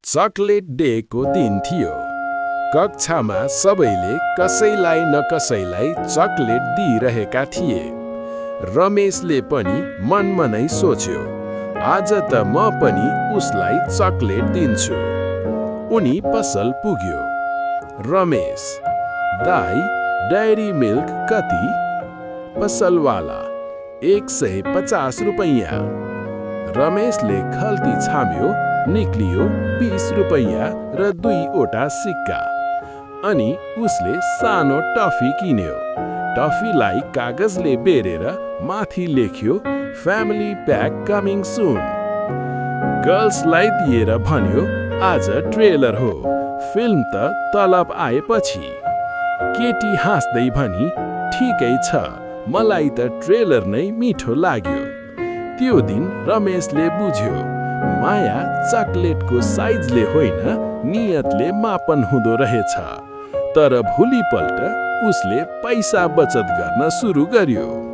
Chocolate डेको दिन थियो। कक्षामा सबैले कसैलाई न कसैलाई चकलेट दिइरहेका थिए। रमेशले पनि मनमनै सोच्यो, आज त म पनि उसलाई चकलेट दिन्छु। उनी पसल पुग्यो। रमेश, दाई, डायरी मिल्क कति? पसलवाला, 150 रुपैयाँ। रमेशले खल्ती छाम्यो, निक्लियो 20 रुपैयाँ र 2वटा सिक्का। अनि उसले सानो टफी किन्यो। टफीलाई कागजले बेरेर माथि लेख्यो, फ्यामिली प्याक कमिङ सुन। गर्ल्सलाई दिएर भन्यो, आज ट्रेलर हो, फिल्म त तलब आएपछि। केटी हाँस्दै भनी, ठिकै छ, मलाई त ट्रेलर नै मिठो लाग्यो। त्यो दिन रमेशले बुझ्यो, माया चकलेटको साइजले होइन, नियतले मापन हुँदो रहेछ। तर भोलिपल्ट उसले पैसा बचत गर्न सुरु गर्यो।